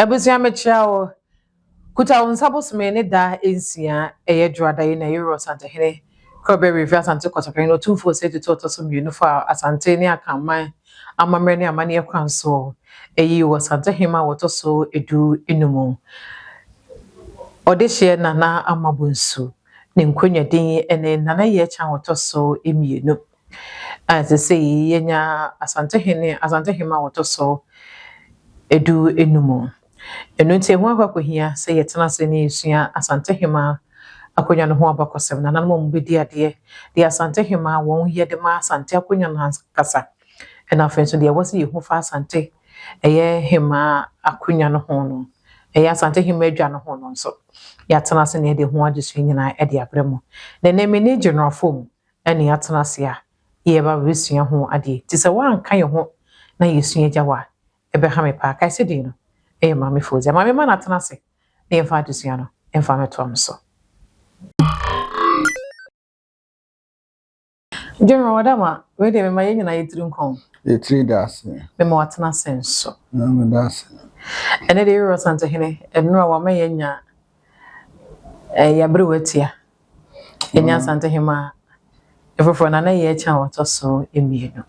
Abusua mekyia wo. Kuta wo nsa bosome ne da nsia ɛyɛ dwoada yi na ɛyɛ Asantehene Korɔbɛ Revi Asante Kɔtɔkɔhene Otumfoɔ Osei Tutu ɔtɔ so mmienu fa Asante ne Akanman amammerɛ ne amanneɛ kwan soɔ. Ɛyi wɔ Asantehema a wɔtɔ so 15. Ɔdehyeɛ Nana Ama Bonsu ne nkonnwa din ne Nana Yɛkyɛn a wɔtɔ so mmienu. A seesei yɛanya Asantehene, Asantehema a wɔtɔ so 15. Ɛno nti ɛho akɔ akɔhia sɛ yɛtena ase ne yɛsua Asantehema akonnwa no ho abakɔsɛm. Nananom a wɔbɛdi adeɛ deɛ Asantehema wɔn yɛ de ma Asante akonnwa no ankasa. Ɛna afei nso deɛ ɛwɔ sɛ yɛhu fa Asante ɛyɛ hemaa akonnwa no ho no, ɛyɛ Asante hema adwa no ho no nso, yɛatena ase na yɛde ho adesua nyinaa de abrɛ mo. Na ɛnɛ me ne General Fom ɛne yɛatena ase a yɛba bɛsua ho adeɛ. Nti sɛ woanka yɛn ho na yɛsua gya wɔ a, ɛbɛha me paa. Kae sɛ din no ɛyɛ Maame Fozia. Maame ma no atena ase na yɛmfa adesua no ɛmfa mɛtoa me so. General Wadama, wei deɛ mema yɛn nyinaa yɛtiri nkɔn. Yɛtiri da ase. Mema watena ase nso. Na meda ase. Ɛnɛ deɛ yɛwura Asantehene, ɛnora wama yɛnya yɛabere watia. Yɛnya Asantehema ɛfoforɔ na na yɛkyɛ a wɔtɔ so mmienu.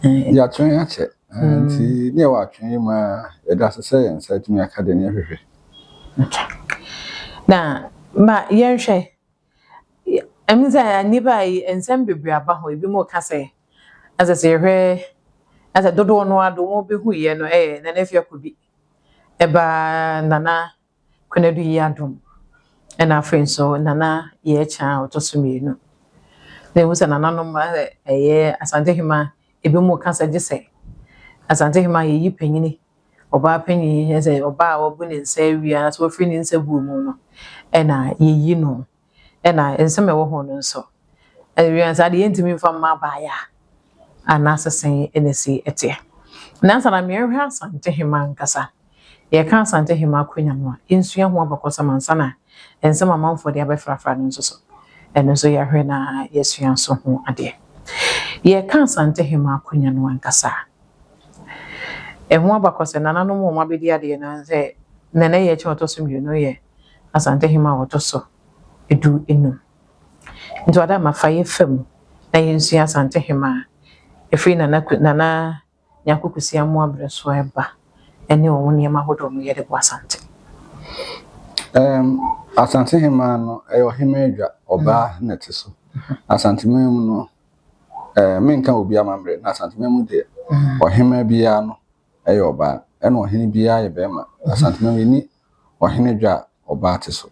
Yɛatwɛn akyɛ. Nti ne yɛwɔ atwɛn yi mu a yɛda ase sɛ yɛn nsa atumi aka deɛ ne yɛhwehwɛ. Na ma yɛnhwɛ ɛmu sɛ nnipa yi nsɛm bebree aba ho ebi mu ka sɛ asɛ sɛ yɛhwɛ asɛ dodoɔ no ado wɔn bɛhu yɛ no ɛyɛ Nana Afia Kobi ɛba Nana Konadu yi adom ɛna afei nso Nana Yɛkyɛ a ɔtɔ so mmienu. Na ehu sɛ nananom ɛyɛ Asantehema ebi mu ka sɛ gye sɛ Asantehema yɛyi panyini ɔbaa panyin yɛ sɛ ɔbaa a wabu ne nsa awie anaasɛ wafiri ne nsa buo mu no ɛna yɛyi no ɛna nsɛm a ɛwɔ ho no nso ɛwia saa deɛ yɛntumi mfa mma abaayɛ a anaasɛ sɛn ɛna si ɛteɛ. Nansa na mmeɛhwɛ Asantehema ankasa yɛka Asantehema akonnwa no a yɛnsua ho abakɔsɛm ansa na nsɛm amanfoɔ de abɛfrafra no nso so ɛno nso yɛahwɛ na yɛsua nso ho adeɛ. Yɛka Asantehema akonnwa no ankasa a ɛho abakɔsɛm nananom wɔn abɛdi adeɛ no sɛ Nana Yɛkyɛ ɔtɔ so mmienu yɛ Asantehema a ɔtɔ so 15. Nti ɔda ma fa yɛ fam na yɛnsua Asantehema a ɛfiri Nana Nana Nyako Kusi Amoah berɛ so ɛba ɛne wɔn nneɛma ahodoɔ no yɛde bɔ Asante. Asantehema no ɛyɛ ɔhema adwa ɔbaa na ɛte so. Asanteman mu no menka obi amammerɛ na Asanteman mu deɛ ɔhema biara no ɛyɛ ɔbaa ɛna ɔhene biara yɛ bɛrima. Asanteman mu ni ɔhene dwa a ɔbaa te so.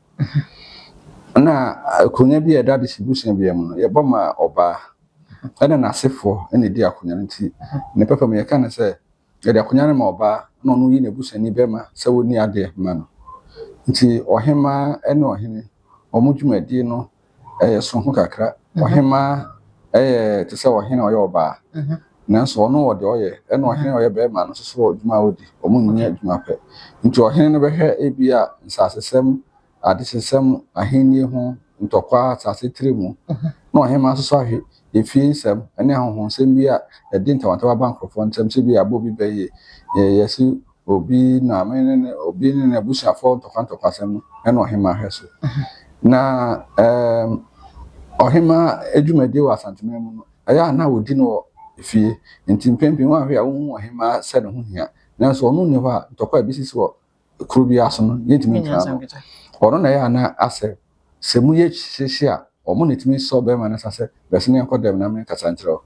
Na akonnwa bi a ɛda de si busua biara mu no yɛbɔ ma ɔbaa ɛna n'asefoɔ ɛna ɛdi akonnwa no nti ne pɛpɛ mu yɛka no sɛ yɛde akonnwa no ma ɔbaa na ɔno yi n'abusuani bɛrima sɛ wɔnni adeɛ ma no. Nti ɔhemaa ɛne ɔhene wɔn dwumadie no ɛyɛ sononko kakra. Ɔhemaa ɛyɛ te sɛ ɔhene a ɔyɛ ɔbaa nanso ɔno wɔ deɛ ɔyɛ ɛna ɔhene a ɔyɛ bɛrima no nso so wɔ dwuma a ɔdi. Wɔn nyɛ adwuma pɛ. Nti ɔhene no bɛhwɛ ebi a nsasesɛm, adesesɛm, ahennie ho, ntɔkwa, asase tiri mu. Na ɔhemaa nso so ahwɛ efie nsɛm ɛne ahonhonsɛm bi a ɛde ntawantawa ba nkurɔfoɔ ntam sɛ bi abɔ obi bɛyɛ yɛsi obi maame ne ne obi ne n'abusuafoɔ ntɔkwa ntɔkwasɛm no ɛna ɔhemaa hwɛ so. Na ɔhemaa adwumadie wɔ Asanteman mu no ɛyɛ a na wɔdi no wɔ fie nti mpɛn pii wɔn ahwɛ a wohu ɔhemaa sɛ ne ho hia nanso ɔno nni hɔ a ntɔkwa a ebi sisi wɔ kuro bi aso no yɛntumi ntena no. Ɔno na ɛyɛ a na asɛ sɛ mu yɛ hyehye a wɔn na etumi sɔ bɛrima no nsa sɛ bɛsi ne nkɔ dɛm na me nkasa nkyerɛ wo.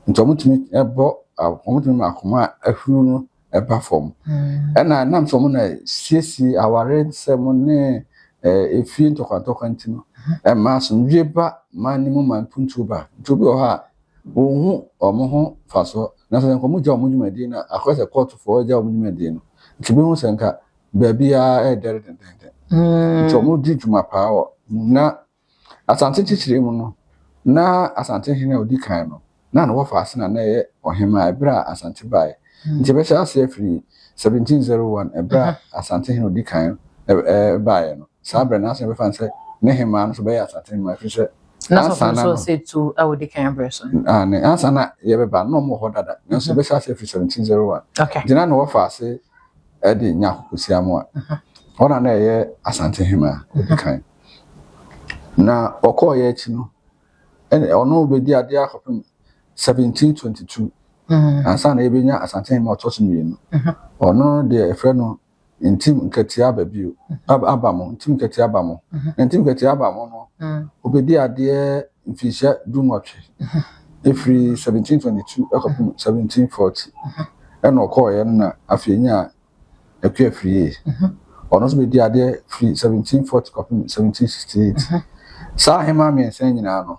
Nti wɔn tumi ɛbɔ wɔn tumi ma akoma a ahuru no ɛba fam. Ɛna nam sɛ wɔn na siesie aware nsɛm ne efie ntɔkwantɔkwa nti no ɛma asomdwie ba man ne mu ma mpuntuo ba. Nti obi wɔ hɔ a wɔnhu wɔn ho mfasoɔ na sɛ nka wɔn gya wɔn dwumadie no a akɔyɛ sɛ kɔɔtofoɔ gya wɔn dwumadie no nti bi hu sɛ nka baabiara ɛɛdɛre dendenden. Nti wɔn di dwuma paa wɔ na Asante kyekyere mu no na Asante hene a odi kan no na ne wɔfa ase na na ɛyɛ ɔhemaa ɛberɛ a Asante baeɛ. Nti ɛbɛhyɛ ase afiri 1701 ɛberɛ a Asante hene a odi kan baeɛ no. Saa berɛ no ase bɛfa no sɛ ne hemaa no nso bɛyɛ Asante hemaa ɛfiri sɛ Na sɔfo nso ɔsɛ tu a odi kan berɛ so. Ne ansa na yɛbɛba na ɔmo wɔ hɔ dada nanso ɛbɛhyɛ ase afiri 1701. Okay. Nti na ne wɔfa ase de Nyarko Kwesi Amoah. Ɔna na ɛyɛ Asantehemaa a ɔdi kan. Na ɔkɔɔeɛ akyi no, ɛna ɔno bɛdi adeɛ akɔpem 1722 ansa na yɛbɛnya Asantehemaa a ɔtɔ so mmienu. Ɔno deɛ yɛfrɛ no Ntim Nkatia aba bio, aba mo, Ntim Nkatia aba mo. Na Ntim Nkatia aba mo no, ɔbɛdi adeɛ mfinhyia 18, ɛfiri 1722 ɛkɔpem 1740. Ɛna ɔkɔɔeɛ no na afei nyaa Akua Afriyie. Ɔno nso bɛdi adeɛ firi 1740 kɔpem 1768. Saa ahemmaa mmiɛnsa nyinaa no,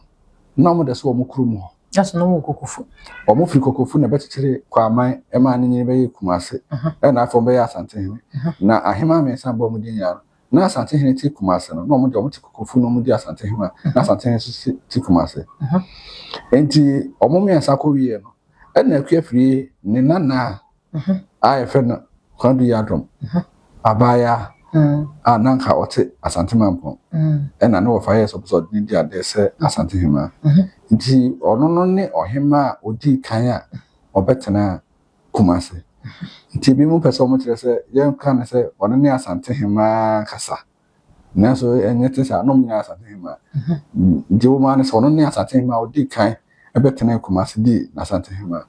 na wɔn da so wɔ wɔn kurom hɔ. Ɛso na wɔn wɔ Kokofu. Wɔn firi Kokofu na ɛbɛkyekyere Kwaman ɛmaa ne nyini bɛyɛ Kumase. Ɛna afei wɔn bɛyɛ Asantehene. Na ahemmaa mmiɛnsa bɔ wɔn din nyinaa no, na Asantehene te Kumase no, na wɔn deɛ wɔn te Kokofu na wɔn di Asantehene a, na Asantehene nso te Kumase. Nti wɔn mmiɛnsa kɔ wieɛ no, ɛna Akua Afriyie ne nana a yɛfrɛ no Kwadu Yiadom, abaayewa a na anka ɔte Asante Mampong, ɛna ne wɔfa yɛɛ sɛ ɔpɛ sɛ ɔde no di adeɛ sɛ Asantehemaa. Nti ɔno no ne ɔhemaa a ɔdii kan a ɔbɛtenaa Kumase. Nti ebinom pɛ sɛ wɔkyerɛ sɛ yɛnka no sɛ ɔno ne Asantehemaa ankasa. Nanso ɛnyɛ te saa, na wɔn nyinaa Asantehemaa. Nti wɔn ara ne sɛ ɔno ne Asantehemaa a ɔdii kan bɛtenaa Kumasi dii n'Asantehemaa.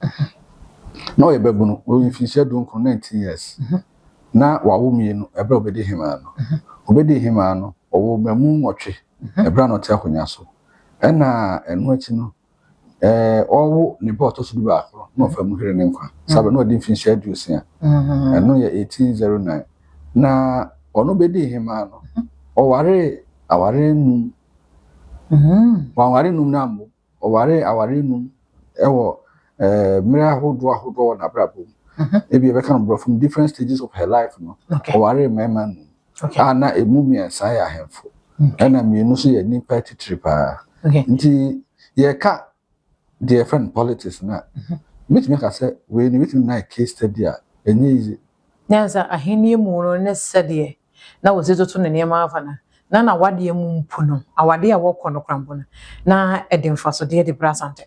Na ɔyɛ babunu, ɔwɔ mfinhyia 19, 19 years. Na wawo mmienu ɛberɛ a ɔbɛdi hemaa no. Ɔbɛdii hemaa no, ɔwɔ mmamu 8 ɛberɛ a na ɔte akonnwa so. Ɛna ɛno akyi no, ɔwo ne ba ɔtɔ so 11 na ɔfa mu hwere ne nkwa. Saa bɛ na ɔdi mfinhyia 60. Ɛno yɛ 1809. Na ɔno bɛdii hemaa no, ɔwaree aware num. Wanware num no ammom. Ɔwaree aware num wɔ mmerɛ ahodoɔ ahodoɔ wɔ n'abrabɔ mu. Ebi yɛbɛka no borɔfo mu different stages of her life no. Ɔwaree mmarima num. A na emu mmiɛnsa yɛ ahemfo. Ɛna mmienu nso yɛ nnipa atitire paa. Nti yɛka deɛ yɛfrɛ no politics no a, mɛtumi aka sɛ wei no mɛtumi na case study a ɛnyɛ easy. Nyansa ahenni mu no ne sɛdeɛ na wɔsi toto ne nneɛma afa no, na n'awadeɛ mu mpo no, awadeɛ a wɔkɔ no koraa mpo no, na ɛde mfasodeɛ de brɛ Asante.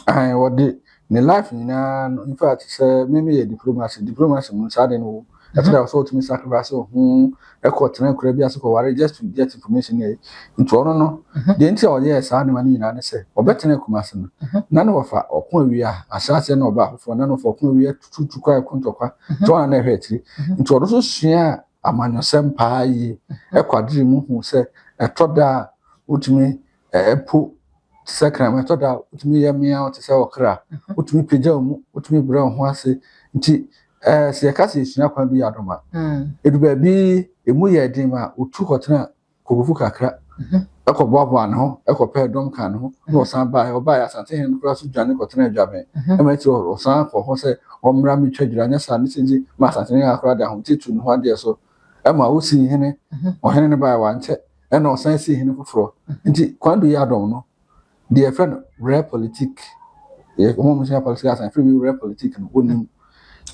Aane, wɔde ne life nyinaa no, in fact sɛ me meyɛ diplomacy, diplomacy mu saa de no wɔ ɛtɔ da sɛ wotumi sacrifice wo ho ɛkɔ tena akura bi ase kɔware just to get information yɛ. Nti ɔno no, deɛ nti a ɔyɛɛ saa nneɛma no nyinaa ne sɛ ɔbɛtena Kumase no, na ne wɔfa ɔko awia ahyɛaseɛ na ɔba afoforɔ na ne wɔfa ɔko awia tututu kwa ɛko ntɔkwa, nti ɔna na ɛhwɛ akyiri. Nti ɔno nso sua amanyɔsɛm paa yie, ɛkwadere mu hu sɛ ɛtɔ da a wotumi ɛpo te sɛ kraman, ɛtɔ da a wotumi yɛ mmeaw te sɛ ɔkra, wotumi pagya wo mu, wotumi brɛ wo ho ase. Nti sɛ yɛka sɛ yɛsua kwan bi yɛ adom a, ɛdu baabi emu yɛ den ma otu kɔtena Kokofu kakra, ɛkɔboaboa ne ho, ɛkɔpɛɛ dɔm kaa ne ho, na ɔsan baeɛ. Ɔbaeɛ Asantehene no koraa so dwane kɔtena Adwaben. Ɛma akyire hɔ ɔsan kɔ hɔ sɛ ɔmmra metwa dwira, nyɛ saa ne sɛ nti ma Asantehene koraa de ahomete tu ne ho adeɛ so. Ɛma osii hene, ɔhene no baeɛ wankyɛ, ɛna ɔsan sii hene foforɔ. Nti Kwandu Yiadom no, deɛ yɛfrɛ no rare politique, wɔn a wɔsua political science, yɛfrɛ bi rare politique no, wɔnim.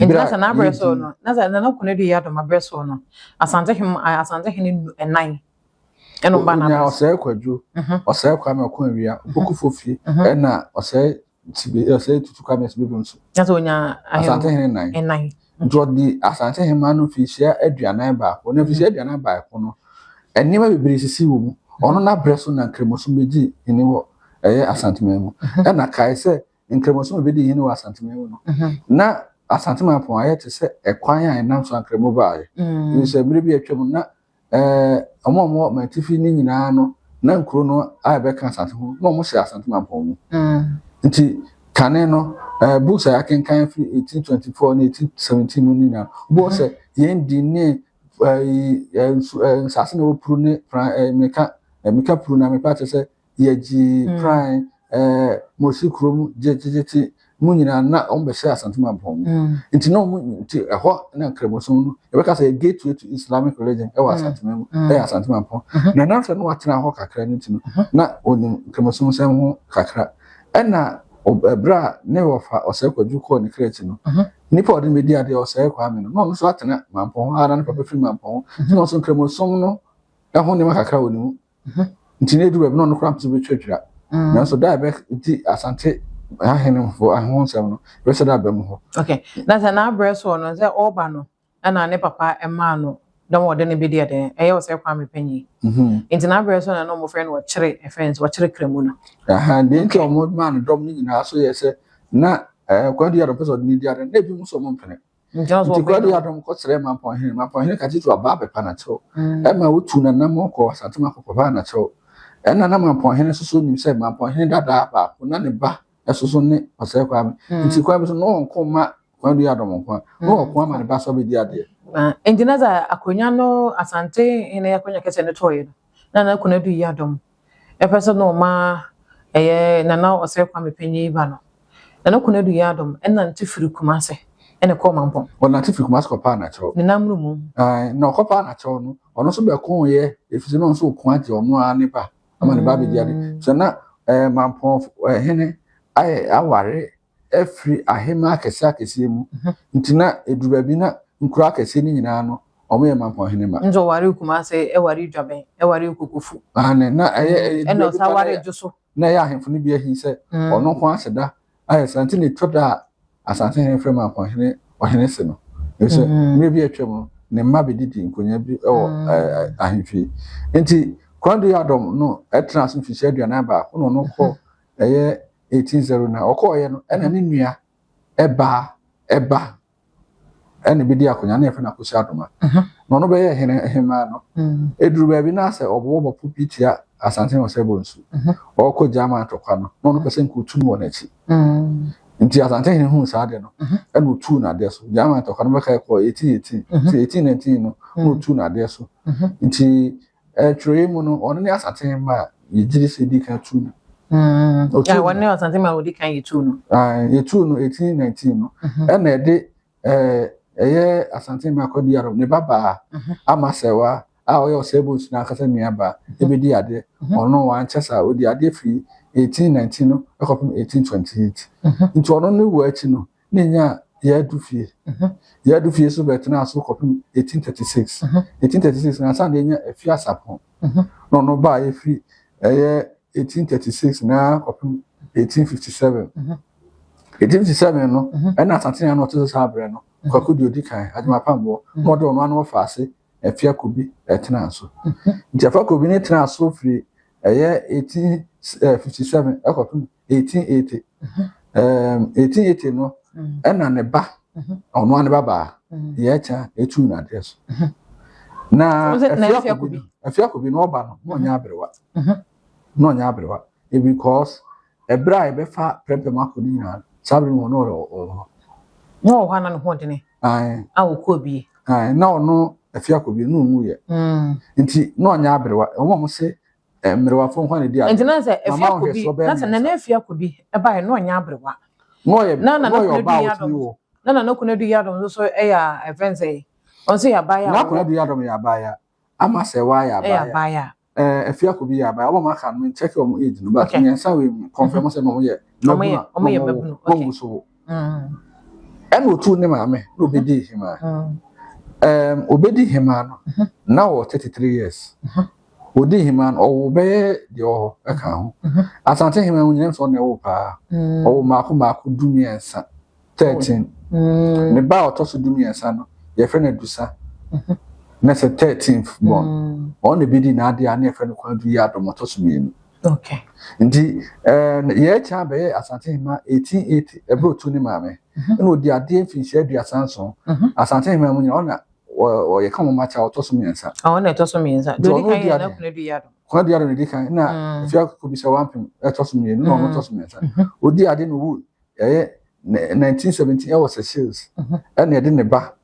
Nti na sɛ n'abrɛ so no, na sɛ Nana Konadu Yiadom abrɛ so no, Asantehene Asantehene nnan ɛna ɔba n'abrɛ so. Ɔsɛe Kwadwo, Ɔsɛe Kwame Ɔko Awia, Opoku Fofie, ɛna Ɔsɛe Sibe, Ɔsɛe Tutu Kwame Sibe nso. Na sɛ onya Asantehene nnan. Nnan. Nti ɔde Asantehene no mfinhyia 41. Na mfinhyia 41 no, nneɛma bebree sisi wɔ mu. Ɔno n'abrɛ so na Nkramosom bɛgye hene wɔ ɛyɛ Asanteman mu. Ɛna kae sɛ Nkramosom bɛdi hene wɔ Asanteman mu no, na Asanteman pɔn ayɛ te sɛ ɛkwan a ɛnam so Nkramo baeɛ. Ɛfiri sɛ mmerɛ bi atwam na wɔn a wɔwɔ Mantifi no nyinaa no, na nkuro no a ɛbɛka Asante ho, na wɔhyɛ Asante Mampɔn mu. Nti kane no, books a yɛakenkan firi 1824 ne 1817 mu no nyinaa, wobɛhu sɛ yɛn di ne nsase na wɔpuru ne meka meka puru na mepa kyerɛ sɛ yɛgye pran mosi kurom gyegyegyete mu nyinaa na wɔn bɛhyɛ Asante Mampɔn mu. Nti na wɔn nti ɛhɔ na Nkramosom no yɛbɛka sɛ gateway to Islamic religion ɛwɔ Asante mu ɛyɛ Asante Mampɔn. Na nam sɛ na watena hɔ kakra no nti no na onim Nkramosom nsɛm ho kakra. Ɛna ɛberɛ a ne wɔfa Ɔsɛe Kwadwo kɔɔ ne kra akyi no, nipa a ɔde no bɛdi adeɛ Ɔsɛe Kwame no, na ɔno nso atena Mampɔn hɔ a na ne papa firi Mampɔn hɔ. Nti na ɔso Nkramosom no ɛho nneɛma kakra wɔ ne mu. Nti na edu baabi na ɔno koraa mpɛ sɛ obetwa dwira. Nanso da a ɛbɛdi Asante ahenemfo ho nsɛm no, ɛbɛhyɛ da aba mu hɔ. Okay. Na sɛ n'abrɛ soɔ no, sɛ ɔreba no, Ɛna ne papa maa no dɔm a ɔde no bɛdi adeɛ, ɛyɛ Ɔsɛe Kwame Panyin. Nti n'abrɛ so na na wɔfrɛ no Ɔkyere, ɛfrɛ no sɛ Ɔkyere Kramu no. Aha, deɛ nti a wɔn maa no dɔm no nyinaa so yɛ sɛ na ɛɛ Kwadu Yiadom pɛ sɛ ɔde no di adeɛ, na ebinom nso wɔn mpene. Nti na Nti Kwadu Yiadom kɔsrɛɛ Mampɔnhene, Mampɔnhene ka kyerɛ sɛ ɔba abɛpa n'akyɛw. Ɛma wotuu n'anammɔn kɔɔ Asantema kɔkɔpaa n'akyɛw. Ɛna na Mampɔnhene nso so nim sɛ Mampɔnhene dadaa baako na ne ba ɛso so ne Ɔsɛe Kwame. Nti kwan bi so na ɔnko mma Kwadu Yiadom nko a, na ɔko ama ne ba so abɛdi adeɛ. Nti na dza akonnwa no Asante hene akonnwa kɛseɛ no tɔɔeɛ no, na Nana Konadu Yiadom ɛpɛ sɛ na ɔma ɛyɛ Nana Ɔsɛe Kwame panyin ba no. Nana Konadu Yiadom ɛnante firi Kumase ɛna ɛkɔɔ Mampɔn. Ɔnante firi Kumase kɔpaa n'akyɛw. Ne nan mu. Na ɔkɔpaa n'akyɛw no, ɔno nso bɛkoeɛ ɛfiri sɛ na ɔno nso ɔko agye ɔno ara ne ba ama ne ba abɛdi ade. Sɛ na Mampɔn hene ayɛ aware afiri ahemmaa akɛseɛ akɛseɛ mu. Nti na ɛduru baabi na nkuro akɛseɛ no nyinaa no, wɔyɛ Mampɔn hene ma. Nti ɔwaree Kumase, ɛwaree Dwaben, ɛwaree Kokofu. Aane, na ɛyɛ Ɛna ɔsan waree Dwoso. Na ɛyɛ ahemfo no bi ahi sɛ ɔno nko ara hyɛ da ayɛ saa nti na ɛtɔ da a Asante hene frɛ Mampɔn hene ɔhene se no. Efisɛ mmerɛ bi a atwam no, ne mma bɛdidi nkonnwa bi wɔ ahemfie. Nti Kwadu Yiadom no tenaa ase mfirihyia 41 na ɔno kɔ ɛyɛ 1809. Ɔkɔɔeɛ no, ɛna ne nua ɛbaa ɛba ɛna bɛdi akonnwa na yɛfrɛ no Akosua Adoma. Na ɔno bɛyɛ hene hemaa no. Ɛduru baabi na sɛ ɔbɔbɔ bɔpo bi tia Asante hene Ɔsɛe Bonsu. Ɔrekɔ German ntɔkwa no, na ɔno pɛ sɛ nka ɔtu no wɔ n'akyi. Nti Asante hene huu saa ade no, ɛna ɔtuu no adeɛ so. German ntɔkwa no bɛka ɛkɔɔ 1818. Nti 1819 no, na ɔtuu no adeɛ so. Nti twerɛeɛ mu no, ɔno ne Asante hene ma a yɛgye di sɛ ɛdi kan tuu no. Ɔtuu no. Ɔno ne Asante hene ma ɔdi kan yɛtuu no. Yɛtuu no 1819 no, ɛna ɛde ɛyɛ Asante hene Kwadu Yiadom ne babaa Ama Sɛwa a ɔyɛ Ɔsɛe Bonsu n'ankasa nuabaa ɛbɛdi adeɛ. Ɔno wankyɛ saa, ɔdi adeɛ firi 1819 no kɔpem 1828. Nti ɔno ne wuo akyi no, ne nyaa Yadu fie. Yadu fie so bɛtenaa so kɔpem 1836. 1836 no ansa na yɛnya Afie Asapɔn. Na ɔno baa yɛfiri ɛyɛ 1836 na kɔpem 1857. 1857 no, ɛna Asante na ɔte so saa berɛ no, Kwaku deɛ ɔdi kan, Agyemang Pamboɔ, na ɔde ɔno ano ɔfa ase Afie Akobi ɛtenaa so. Nti Afie Akobi no tenaa so firi ɛyɛ 1857 ɛkɔpem 1880. 1880 no, ɛna ne ba, ɔno ara ne ba baa, Yɛɛkya etu no adeɛ so. Na Afie Akobi no ɔba no, na ɔnyɛ aberewa. Na ɔnyɛ aberewa. Because ɛberɛ a yɛbɛfa prɛmpɛm akɔ no nyinaa, saa berɛ no ɔno ɔwɔ hɔ. Na ɔwɔ hɔ a na ne ho ɔdene. A ɔkɔɔ bie. Na ɔno Afie Akobi no ɔnwuiɛ. Nti na ɔnyɛ aberewa. Wɔn a wɔse mmerewafo nko na ɛdi adeɛ. Nti na sɛ Afie Akobi, na sɛ Nana Afie Akobi ɛbaeɛ na ɔnyɛ aberewa. Na ɔyɛ na ɔyɛ ɔbaa a ɔtumi wɔ. Na Nana Konadu Yiadom nso so ɛyɛ ɛfɛn sɛ ɔno nso yɛ abaayewa. Nana Konadu Yiadom yɛ abaayewa. Ama Sɛwa yɛ abaayewa. Ɛyɛ abaayewa. Afie Akobi yɛ abaayewa. Wɔn aka no nkyɛke wɔn age no but mmiɛnsa wei mu confirm sɛ wɔn yɛ mmabunu a wɔn yɛ mmabunu. Wɔn gu so wo. Ɛna otuu ne maame na obedi hemaa. Obedi hemaa no na ɔwɔ 33 years. Odi hemaa no ɔwɔ bɛyɛ deɛ ɔwɔ hɔ ɛka ho. Asante hemaa mu nyinaa sɛ ɔna ɛwɔ paa. Ɔwɔ mmaako mmaako 13, 13. Ne ba a ɔtɔ so 13 no yɛfrɛ no Adusa. Na sɛ 13th born. Ɔno na ebedi n'adeɛ a na yɛfrɛ no Kwadu Yiadom ɔtɔ so mmienu. Okay. Nti yɛkyɛn abɛyɛ Asante Hema 1880 ɛberɛ otu ne maame. Ɛna odi adeɛ mfinhyia 37. Asante Hema mu nyina ɔna ɔyɛ ka wɔn akyɛ ɔtɔ so mmiɛnsa. Ɔno na ɛtɔ so mmiɛnsa. Deɛ odi kan yɛ Nana Konadu Yiadom. Konadu Yiadom na edi kan na Afie Akobi sɛ wampem ɛtɔ so mmienu na ɔno tɔ so mmiɛnsa. Odi adeɛ na owu ɛyɛ 1917 ɛwɔ Seychelles. Ɛna ɛde ne ba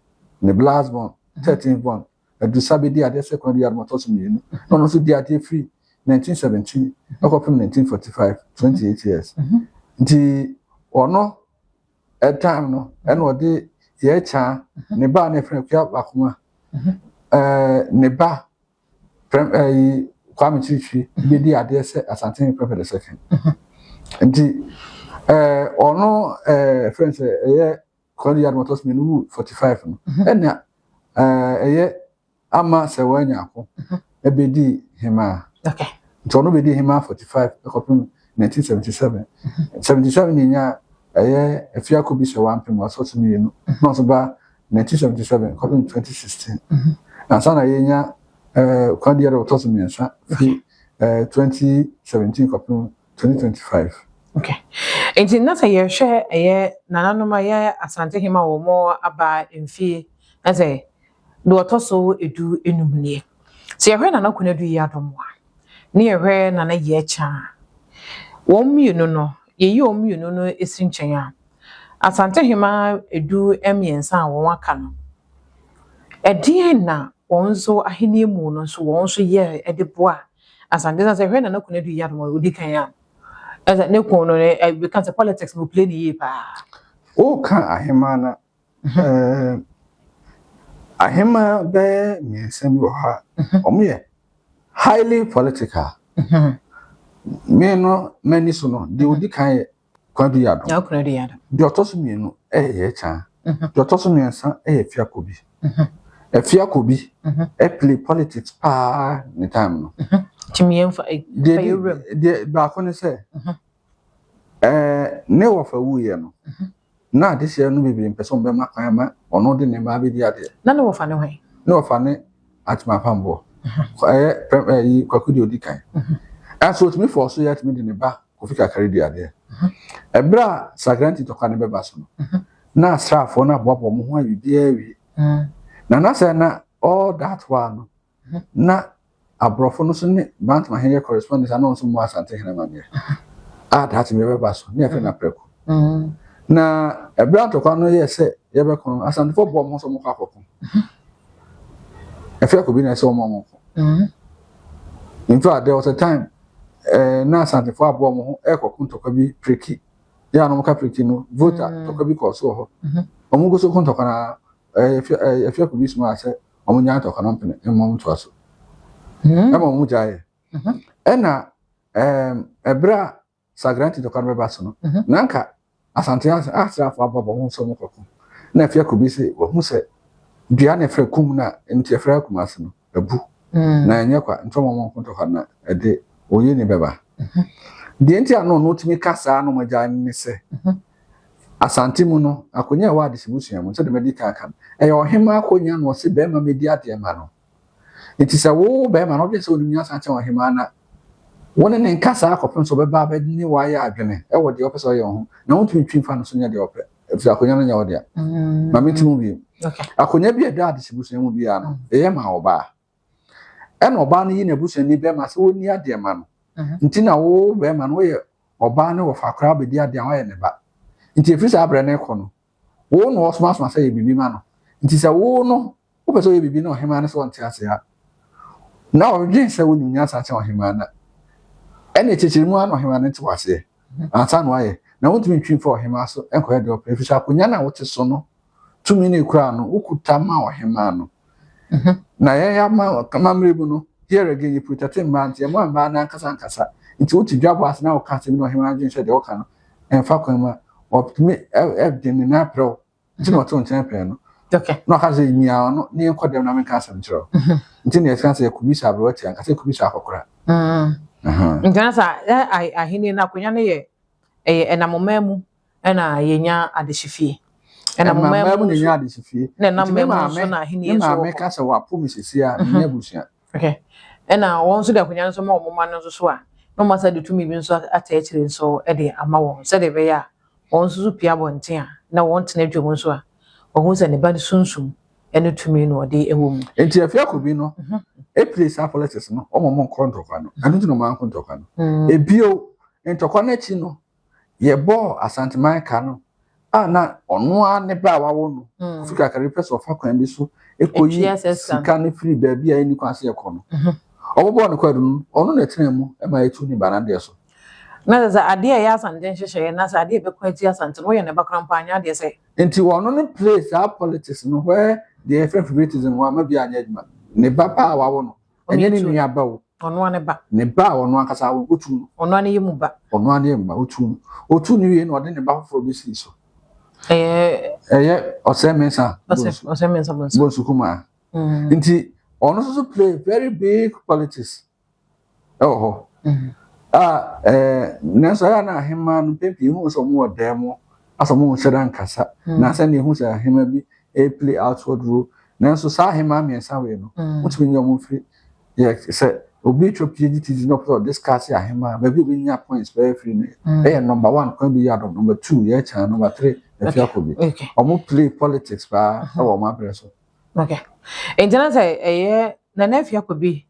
ne last born 13th born Adusa bɛdi adeɛ sɛ Konadu Yiadom ɔtɔ so mmienu na ɔno nso di adeɛ firi 1917 ɛkɔpem 1945, 28 years. Nti ɔno ɛtime no ɛna ɔde yɛkya ne ba na ɛfrɛ Akua Bakoma ne ba prɛm ɛyi Kwame Kyirikyiri bɛdi adeɛ sɛ Asantehene Prempeh the second. Nti ɔno ɛfrɛ sɛ ɛyɛ Kwame Yiadom ɔtɔ so mmienu wu 45 no ɛna ɛyɛ ama sɛ wanya ako ɛbɛdi hemaa. Nti ɔno bɛdi hemaa 45 ɛkɔpem 1977. 77 ne nya ɛyɛ Afie Akobi sɛ wampem ɔtɔ so mmienu na ɔso ba 1977 kɔpem 2016. Ansa na yɛnya Kwadu Yiadom ɔtɔ so mmiɛnsa fi 2017 kɔpem 2025. Okay. Nti na sɛ yɛhwɛ ɛyɛ nananom a ɛyɛ Asantehene a wɔn aba mfie na sɛ deɛ ɔtɔ so 15 nie. Sɛ yɛhwɛ Nana Konadu Yiadom a, ne yɛhwɛ Nana Yɛkyɛ a, wɔn mmienu no, yɛyi wɔn mmienu no si nkyɛn a, Asantehene 13 a wɔn aka no, ɛdeɛn na wɔn nso ahenni mu no nso wɔn nso yɛ de boa Asante? Sɛ yɛhwɛ Nana Konadu Yiadom a ɔdi kan a, ɛsɛ ne kun no ɛbɛka sɛ politics no play ne yie paa. Woka ahema na ahema bɛyɛ mmiɛnsa bi wɔ hɔ a wɔn yɛ highly political. Me no m'ani so no, deɛ odi kan yɛ Kwadu Yiadom. Konadu Yiadom. Deɛ ɔtɔ so mmienu yɛ Yɛkyɛn. Deɛ ɔtɔ so mmiɛnsa yɛ Afiakobi. Afiakobi play politics paa ne time no. Tumi yɛn fa yɛ wuram. Deɛ baako ne sɛ, ne wɔfa wuiɛ no, na adehyeɛ no bebree mpɛ sɛ wɔn bɛma kwan ama ɔno de ne mma abɛdi adeɛ. Na ne wɔfa ne hwan? Ne wɔfa ne Atemapamboɔ. Ɛyɛ pɛm ɛyi Kwaku deɛ odi kan. Ɛnso otumi fɔ so yɛ atumi de ne ba Kofi Kakari di adeɛ. Ɛberɛ a Sagranti tɔkwa ne bɛba so no, na asraafoɔ no aboaboa wɔn ho ayɛ biribiara awie. Na na sɛ na all that while no, na aborɔfo no so ne Bantam ahene yɛ correspondence a na wɔn nso mmɔ Asante hene amanneɛ. A daakye bi bɛba so, ne yɛfrɛ no aprɛko. Na ɛberɛ a ntɔkwa no yɛ sɛ yɛbɛko no, Asantefoɔ bɔɔ wɔn ho sɛ wɔkɔ akɔko. Ɛfɛ akɔ bi na ɛsɛ wɔn a wɔko. In fact, there was a time na Asantefoɔ aboa wɔn ho ɛrekɔko ntɔkwa bi Preki. Yɛ a na wɔka Preki no, Volta ntɔkwa bi kɔɔ so wɔ hɔ. Wɔn gu so ko ntɔkwa na ɛfɛ akɔ bi soma sɛ wɔn nya ntɔkwa no mpene mma wɔn ntoa so. Ɛma wɔn gyaeɛ. Ɛna ɛberɛ a Sagranti ntɔkwa no bɛba so no, na anka Asante asraafo aboaboa wɔn ho sɛ wɔkɔko. Na afei akɔ bi sɛ wɔhu sɛ dua na ɛfrɛ kum na nti ɛfrɛ Kumase no abu. Na ɛnyɛ kwa nti wɔn wɔn ko ntɔkwa na ɛde oyi ne bɛba. Deɛ nti a na ɔno tumi ka saa na wɔn agyae no ne sɛ Asante mu no akonnwa a ɛwɔ adesibusua mu sɛdeɛ madi kan aka no ɛyɛ ɔhemmaa akonnwa na ɔse bɛrima mɛdi adeɛ ma no. Nti sɛ wo bɛrima no wodwene sɛ wonim nyansa kyɛn ɔhemmaa no a, wo ne ne nkasa akɔpem sɛ ɔbɛba abɛne wo ayɛ adwene wɔ deɛ ɔpɛ sɛ ɔyɛ ho, na wontumi ntwi mfa no so nyɛ deɛ ɔpɛ, ɛfiri akonnwa no nyɛ wo dea. Ma mente mu bio. Akonnwa bi a ɛda adesibusua mu biara no, ɛyɛ ma ɔbaa. Ɛna ɔbaa no yi n'abusuani bɛrima sɛ ɔnni adeɛ ma no. Nti na wo bɛrima no woyɛ ɔbaa ne wɔfa koraa bɛdi adeɛ a woayɛ ne ba. Nti ɛfiri saa berɛ no rekɔ no, wo na ɔsomasoma sɛ yɛ biribi ma no. Nti sɛ wo no wopɛ sɛ ɔyɛ biribi na ɔhemaa no sɛ ɔnte ase a, na ɔdwen sɛ wonim nyansa kyɛn ɔhemaa no a, ɛne kyekyere mu ara na ɔhemaa no nte waseɛ ansa na wayɛ. Na wontumi ntwi mfa ɔhemaa so nkɔyɛ deɛ ɔpɛ, ɛfiri sɛ akonnwa no a wote so no, tumi no ekura no, wokuta ma ɔhemaa no. Na yɛn ama amammerɛ mu no, here again, yɛ protect mmaa nti yɛmma mmaa no ankasa ankasa. Nti wote dwabɔ ase na woka asɛm na ɔhemaa dwen sɛ deɛ woka no ɛmfa kwan mu a, ɔtumi ɛde ne nan prɛ wo. Nti na ɔte wo nkyɛn pɛɛ no. Na ɔka sɛ mia ɔno ne yɛnkɔ dɛm na menka asɛm nkyerɛ wo. Nti na yɛka sɛ yɛkɔbisa aberewa ti anka sɛ yɛkɔbisa akɔkora. Nti na sɛ ahenni no akonnwa no yɛ ɛyɛ ɛnam ɔman mu ɛna yɛnya adehyefie. Ɛnam ɔman mu na yɛnya adehyefie. Na ɛnam ɔman mu nso na ahenni nso wɔ hɔ. Me maame ka sɛ wapo me sisi a menyɛ abusua. Okay. Ɛna wɔn nso de akonnwa no nso ma wɔn mma no nso so a, na wɔn asa de tumi bi nso ata akyire nso de ama wɔn sɛdeɛ ɛbɛyɛ a wɔn nso so pue abɔnten a na wɔn tena dwam nso a, wɔhu sɛ ne ba no sunsum ne tumi na ɔde wɔ mu. Nti Afia Kobi no epire saa politics no, wɔn mo nkɔ ntɔkwa no, ɛno nti na wɔn anko ntɔkwa no. Ebio, ntɔkwa no akyi no, yɛbɔɔ Asanteman ka no a na ɔno ara ne ba a wawo no, Kofi Kakari pɛ sɛ ɔfa kwan bi so ekoyi sika no firi baabi a ɛnni kwan sɛ yɛkɔ no. Ɔbɔbɔɔ no kwaadu no, ɔno na ɛtenaa mu ma yɛtuu ne ba no adeɛ so. Na sɛ sɛ adeɛ a ɛyɛ Asante nhyehyɛeɛ na sɛ adeɛ a ɛbɛko atia Asante no, woyɛ ne ba koraa mpo a, anyɛ adeɛ sɛ. Nti ɔno no play saa politics no where deɛ yɛfrɛ favoritism wamma bi anyɛ adwuma. Ne ba paa a wawo no, ɛnyɛ ne nua ba o. Ɔno ara ne ba. Ne ba a ɔno ankasa awo no, otuu no. Ɔno ara ne yɛ mu ba. Ɔno ara ne yɛ mu ba, otuu no. Otuu no wie na ɔde ne ba foforɔ bɛsii so. Ɛyɛ. Ɛyɛ Ɔsɛe Mensah Bonsu. Ɔsɛe Mensah Bonsu. Bonsu Kumaa. Nti ɔno nso so play very big politics ɛwɔ hɔ. A ɛɛ nanso ɛyɛ na ahemmaa no mpɛn pii ehu sɛ wɔn wɔ dan mu asɛ wɔn nhyɛ da nkasa. Na sɛ na ehu sɛ ahemmaa bi ɛreplay outward role. Nanso saa ahemaa mmiɛnsa wei no, wotumi nyɛ wɔn mfiri yɛ sɛ obi twa PhD thesis na ɔpɛ sɛ ɔdiscuss ahemaa baabi a obɛnya points bɛyɛ firi no ɛyɛ number one Kwandu Yiadom, number two Yɛkyɛn, number three Afia Kobi. Wɔn play politics paa ɛwɔ wɔn abrɛ so. Okay. Nti na sɛ ɛyɛ Nana Afia Kobi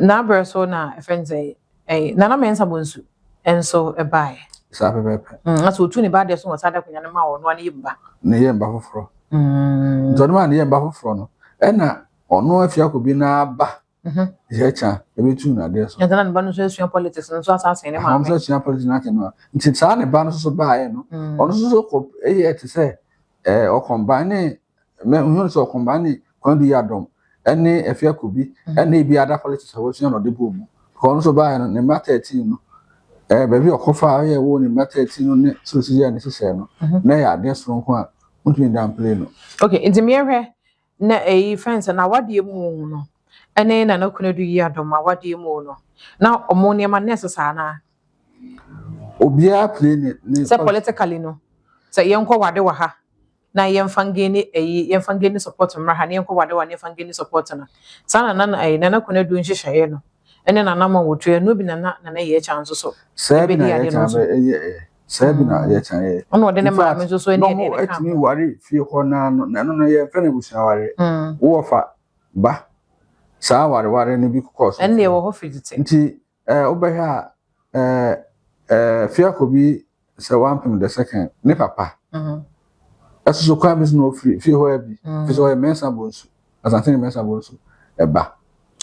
n'abrɛ so na ɛfɛn sɛ ɛyɛ Nana Mensah Bonsu nso ɛbaeɛ. Saa pɛpɛɛpɛ. Na sɛ otu ne ba adeɛ so wɔ saa da akonnwa no ma ɔno ne yɛ mba. Ne yɛ mba foforɔ. Nti ɔno ma ne yɛ mba foforɔ no ɛna ɔno Afia Kobi n'aba Yɛkyɛn ebetu n'adeɛ so. Nti na ne ba no nso asua politics nso asase ne maame. Ɔno nso asua politics n'akyɛ no. Nti saa ne ba no nso so baeɛ no ɔno nso so kɔ ɛyɛ te sɛ ɛɛ ɔkɔmban ne mɛ nhun sɛ ɔkɔmban ne Kwandu Yiadom ɛne Afia Kobi ɛne ebi ada politics a wɔasua na ɔde bɔ mu. Ɔno nso baeɛ no ne mma 13 no ɛɛ baabi a ɔkɔfa a ɔyɛ wɔ ne mma 13 no ne so si yɛ ne hyehyɛ no na ɛyɛ adeɛ soronko a ntumi downplay no. Okay, nti mmiɛhwɛ na ɛyi fɛn sɛ na awadeɛ mu no ɛne Nana Konadu Yiadom awadeɛ mu no na ɔmo nneɛma nɛɛse saa naa. Obiara play ne sɛ politically no sɛ yɛnkɔ wade wɔ ha na yɛmfa ngain ɛyi yɛmfa ngain support mmra ha na yɛnkɔ wade wɔ na yɛmfa ngain support no saa na nana ɛyi Nana Konadu nhyehyɛeɛ no ɛne Nana ma wɔtu ɛno bi Nana Nana Yɛkyɛn nso so. Saa bi na Yɛkyɛn bɛ ɛyɛ ɛyɛ saa bi na Yɛkyɛn yɛ. Ɔno ɔde ne maame nso so ɛne ɛde ne ka. Ɛtumi ware fie hɔ naa no na ɛno no yɛ fɛn abusua ware. Wowɔ fa ba saa wareware no bi kɔɔ so. Ɛnna ɛwɔ hɔ firi tete. Nti ɛɛ wobɛhwɛ a ɛɛ ɛɛ Afia Kobi sɛ Wampem the second ne papa. Ɛsoso kwan bi so na ofiri fie hɔ bi. Fi sɛ ɔyɛ Mensah Bonsu. Asante ne Mensah Bonsu ɛba.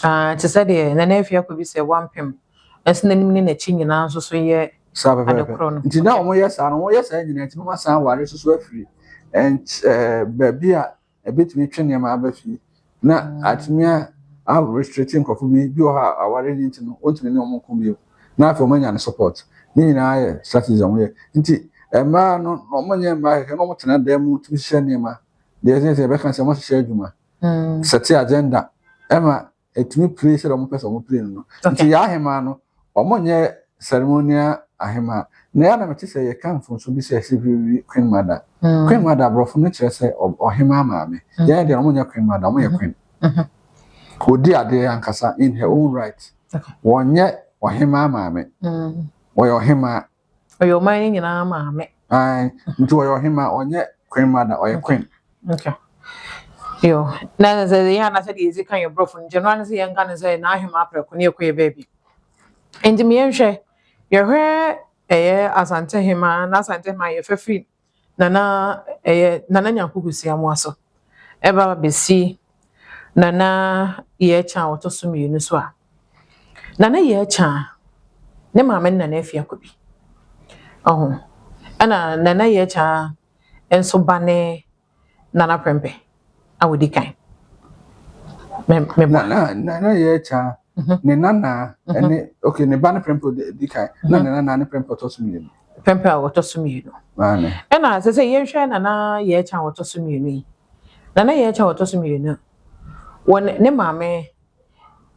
Ah, te sɛ deɛ Nana Afia Kobi sɛ Wampem ɛnso n'anim ne n'akyi nyinaa nso so yɛ saa pɛpɛɛpɛ. Nti na wɔn yɛ saa no wɔn yɛ saa nyinaa nti wɔn asan ware soso afiri ɛnkyɛ baabi a ɛbɛtumi twe nneɛma aba fie na atumi a restrict nkurɔfo bi bi wɔ hɔ a aware ne nti no wɔntumi ne wɔn nko bio na afei wɔn anya ne support ne nyinaa yɛ strategy a wɔn yɛ. Nti mmaa no na wɔn nyɛ mmaa kɛkɛ na wɔn tena dan mu tumi hyehyɛ nneɛma deɛ ɛsɛ sɛ yɛbɛka sɛ wɔn hyehyɛ adwuma sɛte agenda ɛma ɛtumi play sɛ wɔn pɛ sɛ wɔn play no. Nti yɛ ahemaa no wɔn nyɛ ceremonial ahemaa na yɛ anam te sɛ yɛka mfonso bi sɛ ɛsɛ bi queen mother. Queen mother aborɔfo no kyerɛ sɛ ɔhemaa maame. Yɛn deɛ wɔn nyɛ queen mother, wɔn yɛ queen. Odi adeɛ ankasa in her own right. Wɔnyɛ ɔhemaa maame. Wɔyɛ ɔhemaa. Ɔyɛ ɔman no nyinaa maame. Ayi, nti wɔyɛ ɔhemaa, ɔnyɛ queen mother, ɔyɛ queen. Okay. Yo, na sɛ yɛn anasɛ deɛ yɛsi ka yɛ borɔfo no nkyɛn no ano sɛ yɛnka no sɛ n'ahema aprɛko ne yɛkɔ yɛ baabi. Nti yɛnhwɛ yɛhwɛ ɛyɛ Asantehema na Asantehema yɛfɛ firi Nana ɛyɛ Nana Nyanko Kusi Amoa so ɛba bɛsi Nana Yɛkyɛn a ɔtɔ so mmienu so a Nana Yɛkyɛn ne maame ne Nana Afia Kobi ɔho ɛna Nana Yɛkyɛn nso ba ne Nana Prempeh a wɔdi kan. Nana Yɛkyɛn ne nana ɛne okay ne ba ne Prempeh di kan na ne nana ne Prempeh ɔtɔ so mmienu. Prempeh a ɔtɔ so mmienu. Ɛna sɛ sɛ yɛnhwɛ Nana Yɛkyɛn a ɔtɔ so mmienu yi. Nana Yɛkyɛn a ɔtɔ so mmienu wɔ ne maame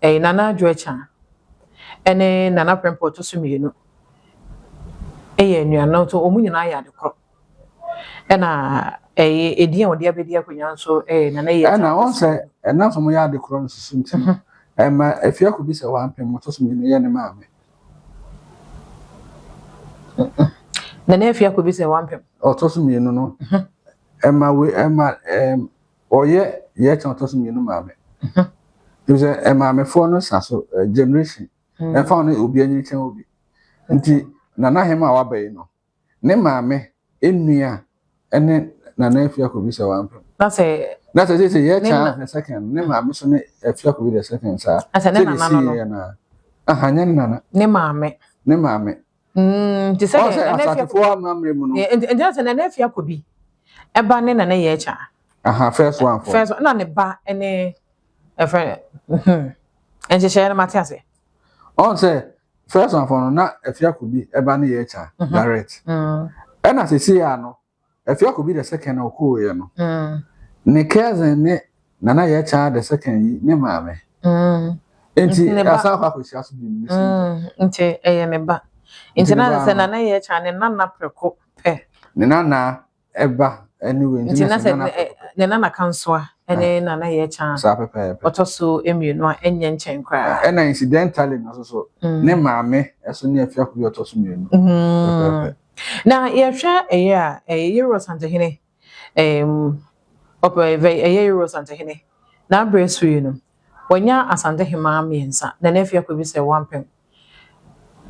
ɛyɛ Nana Adwoɛkyɛn ɛne Nana Prempeh ɔtɔ so mmienu ɛyɛ anuanom nso wɔn nyinaa yɛ adekorɔ. Ɛna ɛyɛ edin a wɔde abɛdi akonnwa nso ɛyɛ Nana Yɛkyɛn. Ɛna wɔn sɛ ɛna nso wɔyɛ adekorɔ no soso nti no ɛma Afia Kobi sɛ Wampem ɔtɔ so mmienu yɛ ne maame. Nana Afia Kobi sɛ Wampem. Ɔtɔ so mmienu no ɛma we ɛma ɛm ɔyɛ Yɛkyɛn ɔtɔ so mmienu maame. Ebi sɛ ɛmaamefoɔ no sa so generation ɛfa wɔn obi anyi kyɛn obi nti Nana Hema a waba yi no ne maame enua ɛne Nana Afia Kobi sɛ Wampem. Na sɛ na sɛ sɛ Yɛkyɛn the second ne maame so ne Afia Kobi the second saa. Asɛ ne nana no no. Aha nyɛ ne nana. Ne maame. Ne maame. Nti sɛ Ɔsɛ Asantefoɔ amammerɛ mu no. Nti sɛ Nana Afia Kobi ɛba ne Nana Yɛkyɛn. Aha first one for. First one na ne ba ne ɛfrɛ nhyehyɛeɛ no mate ase. Ɔn sɛ first one for no na Afia Kobi ɛba ne Yɛkyɛn direct. Ɛna sisi ya no Afia Kobi the second na ɔkɔɔ no. Ne cousin ne Nana Yɛkyɛn the second yi ne maame. Nti asan akɔ akɔhyia so bi mu. Nti ɛyɛ ne ba. Nti na sɛ Nana Yɛkyɛn ne nana prɛko pɛ. Ne nana ɛba ɛne wei nti na sɛ ne nana kansoa ɛne nana yɛ kyan saa pɛpɛɛpɛ ɔtɔ so mmienu a ɛnyɛ nkyɛn koraa. Ɛna incidentally no nso so ne maame ɛso ne Afia Kobi ɔtɔ so mmienu pɛpɛɛpɛ. Na yɛhwɛ ɛyɛ a ɛyɛ Yero Asantehene ɔpɛ ɛyɛ Yero Asantehene n'abrɛ so yi no wɔnya Asantehemaa mmiɛnsa, Nana Afia Kobi sɛ wampem,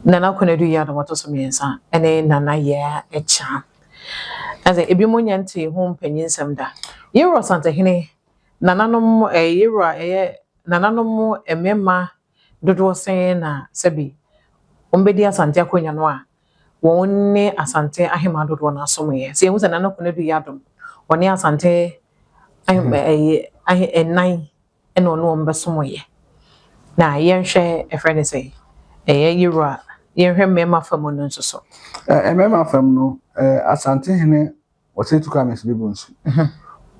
Nana Konadu Yiadom ɔtɔ so mmiɛnsa ɛne Nana Yaa Ɛkyaa. Ɛsɛ ebi mo nya nte ho mpanyinsɛm da. Yero Asantehene nananom ɛyɛ Yero a ɛyɛ nananom mmarima dodoɔ sɛn na sɛbi wɔn bɛdi Asante akonnwa no a wɔn ne Asante ahema dodoɔ no asomyɛ. Sɛ yɛhu sɛ Nana Konadu Yiadom wɔne Asante ɛyɛ ahe ɛnan ɛna ɔne wɔn bɛsomyɛ. Na yɛnhwɛ ɛfrɛ ne sɛ ɛyɛ Yero a yɛnhwɛ mmarima fam no nso so. Mmarima fam no, Asantehene Osei Tutu Kwame Nsibibu nso.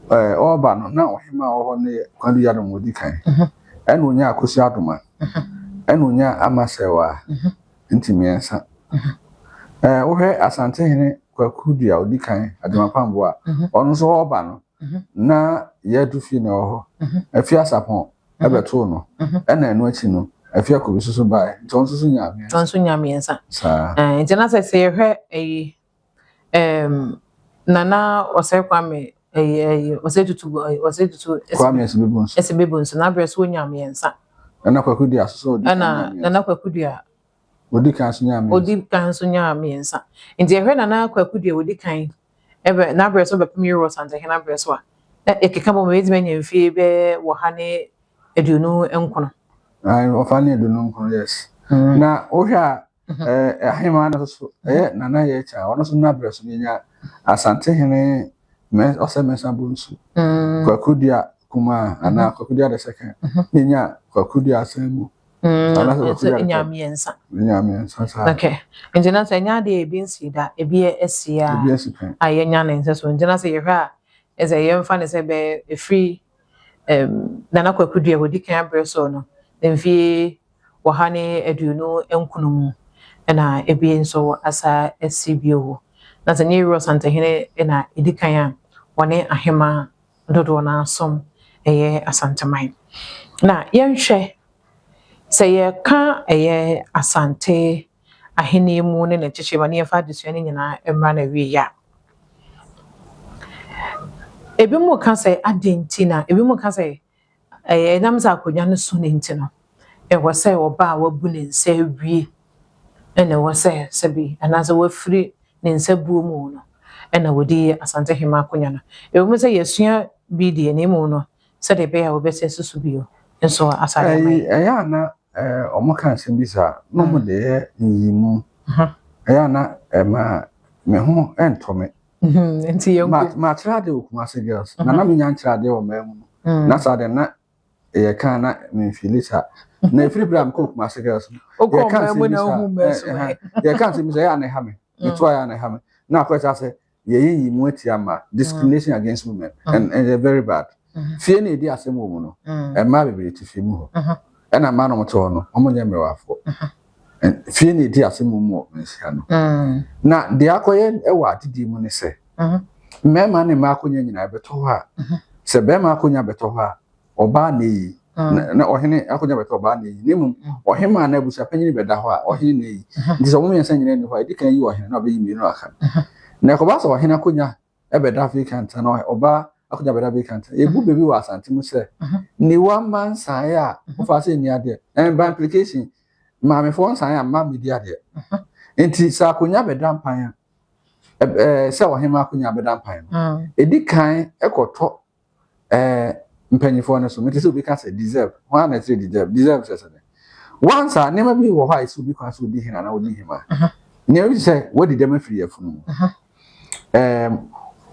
Ɔreba no, na ɔhema a ɔwɔ hɔ no yɛ Kwadu Yiadom ɔdi kan. Ɛna onyaa Akosua Adoma. Ɛna onyaa Ama Serwaa. Nti mmiɛnsa. Wohwɛ Asantehene Kwaku Dua ɔdi kan, Agyemang a, ɔno nso ɔreba no, na Yadu fie na ɛwɔ hɔ. Afia Asapɔn ɛbɛtoo no. Ɛna ɛno akyi no, Afia Kobi nso so baeɛ. Nti ɔno nso so nyaa mmiɛnsa. Ɔno nso nyaa mmiɛnsa. Saa. Nti na sɛ yɛhwɛ ɛyi Nana Osei Kwame ɛyi ɛyi Osei Tutu Osei Tutu Kwame Asibebu nso. Asibebu nso n'abrɛ so onyaa mmiɛnsa. Ɛna Kwaku Dua nso so ɔdi kan Ɛna nyaa mmiɛnsa. Nana Kwaku Dua Odi kan nso nyaa mmiɛnsa. Odi kan nso nyaa mmiɛnsa. Nti yɛhwɛ Nana Kwaku Dua odi kan ɛbɛ n'abrɛ so bɛpem Yero Asantehene abrɛ so a, na ɛkeka bɔ mu ebɛtumi anya mfie bɛyɛ 129. Ɔfa ne 29, yes. Na wohwɛ a ahema no nso ɛyɛ Nana Yɛkyɛ a ɔno nso n'abrɛ so yɛnya Asantehene Ɔsɛ Mɛnsa Bonsu, Kwaku Dua Kumaa anaa Kwaku Dua the second, na yɛnya Kwaku Dua Asanmu. Anaasɛ Kwaku Dua the Nya third. mmiɛnsa. Yɛnya mmiɛnsa saa. Okay. Nti na sɛ ɛnyɛ adeɛ a ebi nsi da, ebi asi a Ebi asi pɛn. a yɛnya ne nsa so. Nti na sɛ yɛhwɛ a, ɛsɛ yɛmfa ne sɛ bɛyɛ ɛfiri Nana Kwaku Dua ɔdi kan abrɛ so no, mfie 129 mu ɛna ebi nso asa asi bio. Na sɛ nyɛ Yero Asantehene na ɛdi kan a wɔne ahema dodoɔ no asom ɛyɛ Asanteman. Na yɛnhwɛ sɛ yɛka ɛyɛ Asante ahenni mu ne ne nkyekyerema ma ne yɛmfa adesua no nyinaa mmra na awie a. Ebi mu ka sɛ adɛn nti na ebi mu ka sɛ ɛyɛ ɛnam sɛ akonnwa no so ne nti no ɛwɔ sɛ ɔbaa a wabu ne nsa awie ɛna ɛwɔ sɛ sɛbi anaasɛ wafiri ne nsa buo mu no ɛna wɔde Asantehene akonnwa no. Ɛwɔ mu sɛ yɛsua bi deɛ na emu no sɛdeɛ ɛbɛyɛ a wɔbɛsɛ susu bio nso asade ama Ɛyi ɛyɛ a na ɔmo ka asɛm bi saa na ɔmo de yɛ nyiyimu. Ɛyɛ a na ɛma me ho ɛntɔ me. Nti yɛn Ma makyerɛ adeɛ wɔ Kumasi Girls. Na na menya nkyerɛ adeɛ wɔ mmaa mu no. Na saa deɛ na yɛka na memfili saa. Na ɛfiri berɛ a mekɔɔ Kumasi Girls no, Wokɔ yɛka mmaa asɛm mu bi na saa wohu mmaa so ɛhɛn, yɛka asɛm bi saa ɛyɛ a na ɛha me. Meto a ɛyɛ a na ɛha me. Na akɔyɛ saa sɛ yɛyɛ nyiyimu atia mmaa, discrimination against women and ɛyɛ very bad. Fie na ɛdi asɛm wɔ mu no, mmaa bebree te fie mu hɔ. Ɛna mmaa na wɔte hɔ no, wɔnyɛ mmerɛwafoɔ. Fie na ɛdi asɛm wɔ mu wɔ nsia no. Na deɛ akɔyɛ wɔ adedie mu ne sɛ, mmarima ne mmaa akonnwa nyinaa bɛtɔ hɔ a, sɛ barima akonnwa bɛtɔ hɔ a, ɔbaa na eyi. Na ɔhene akonnwa bɛtɔ ɔbaa na eyi. Na mmom ɔhemaa na abusuapanyin bɛda hɔ a, ɔhene na eyi. Nti sɛ wɔn mmiɛnsa nyinaa nni hɔ a, edi kan yi ɔhene na ɔbɛyi mmienu aka no. Na ɛkɔba sɛ ɔhene akonnwa ɛbɛda vacant na ɔbaa akonnwa bɛda vacant. Yɛbu baabi wɔ Asante mu sɛ, niwa mma nsaeɛ a wofa sɛ nni adeɛ. And by implication, maamefoɔ nsaeɛ a mma mmɛdi adeɛ. Nti sɛ akonnwa bɛda mpan a, sɛ ɔhema akonnwa bɛda mpan no, edi kan ɛkɔtɔ mpanyinfoɔ no so. Mete sɛ obi ka sɛ deserve. Hwan na ɛkyerɛ deserve? Deserve sɛ sɛ once a nneɛma bi wɔ hɔ a ɛsɛ obi kwan sɛ odi hene anaa odi hema. Nneɛma bi sɛ wadi dɛm afiri yɛfunu mu.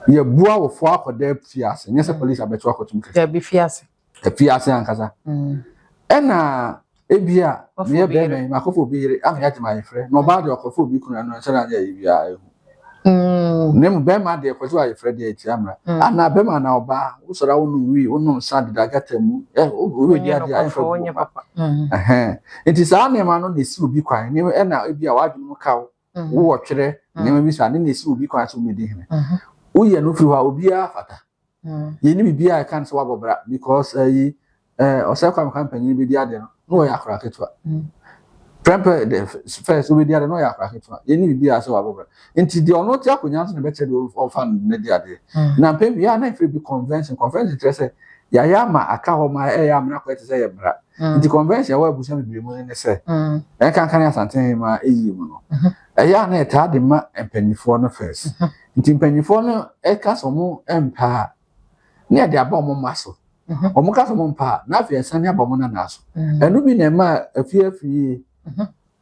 Yɛbua wo fo akɔda fie ase. Nyɛ sɛ police abɛto akɔtum kɛkɛ. Dabi fie ase. Fie ase ankasa. Ɛna ebi a meyɛ bɛrima yi makɔfo obi yere ama yɛagye ma ayefrɛ na ɔbaa deɛ ɔkɔfo obi kunu ɛno nhyɛ da nyɛ ayi biara ehu. Na mu bɛrima deɛ kɔgye ayefrɛ deɛ etia mmara. Anaa bɛrima anaa ɔbaa wosɔre a wonom wii wonom nsa deda gata mu ɛ wobɛdi adeɛ a ɛmfa bu ma. Nti saa nneɛma no na esi obi kwan ɛna ebi a wadwene mu kaw wowɔ twerɛ nneɛma bi saa ne na esi obi kwan sɛ omedi hene. Woyɛ no firi hɔ a obiara fata. Yɛnni biribiara a ɛka no sɛ wabɔ bra because ɛyi ɛɛ ɔsɛ kwame kwame panyin bɛdi adeɛ no na ɔyɛ akora ketewa. Prɛmpɛ the first obɛdi adeɛ na ɔyɛ akora ketewa. Yɛnni biribiara sɛ wabɔ bra. Nti deɛ ɔno te akonnwa so na ɛbɛkyerɛ deɛ ɔfa no ne di adeɛ. Na mpɛn pii a na efiri bi convention convention kyerɛ sɛ yɛayɛ ama aka hɔ ma ɛyɛ amena kɔ ɛte sɛ yɛ mmara. Nti convention ɛwɔ abusua bebree mu ne sɛ ɛnkanka ne Asantehene ɛyie mu no ɛyɛ a na ɛtaa de ma mpanimfoɔ no first. Nti mpanyinfoɔ no ɛka sɛ ɔmo mpɛ a ne yɛde aba ɔmo mma so. Ɔmo ka sɛ ɔmo mpɛ a na afei ɛsane aba ɔmo nana so. Ɛno bi na ɛma afie afie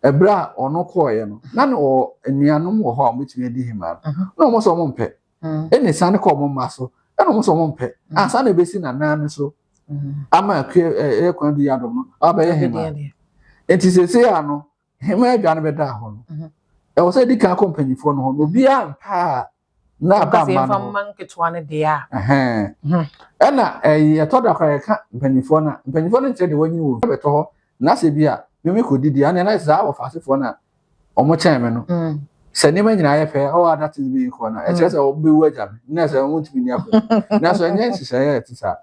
ɛberɛ a ɔno kɔɔeɛ no na ne ɔwɔ nnuanom wɔ hɔ a ɔmo tumi adi hema no na ɔmo sɛ ɔmo mpɛ ɛna ɛsane kɔ ɔmo mma so ɛna ɔmo sɛ ɔmo mpɛ ansa na ebesi nana no so ama akue ɛyɛ kwan bi adom no abɛyɛ hema. Nti sese ano hema adwa no bɛda hɔ no ɛwɔ sɛ edi kan kɔ mpanyinfoɔ no hɔ no obiara mpa a na aba mma no hɔ nketewa no deɛ a ɛna ɛyi ɛtɔ da koraa yɛka mpanyinfoɔ no a mpanyinfoɔ no nkyerɛ deɛ wɔnyi wɔ bɛtɔ hɔ na sɛ bi a mímí kɔ didi ɛna ɛna saa wɔ faasefoɔ no a wɔn kyɛn mi no sɛ nneɛma nyinaa yɛ fɛ ɔwɔ ada te bi kɔ na ɛkyerɛ sɛ wɔn bɛwu agya mi na sɛ wɔn ntumi ni akonnwa na so ɛnyɛ nhyehyɛeɛ ɛte saa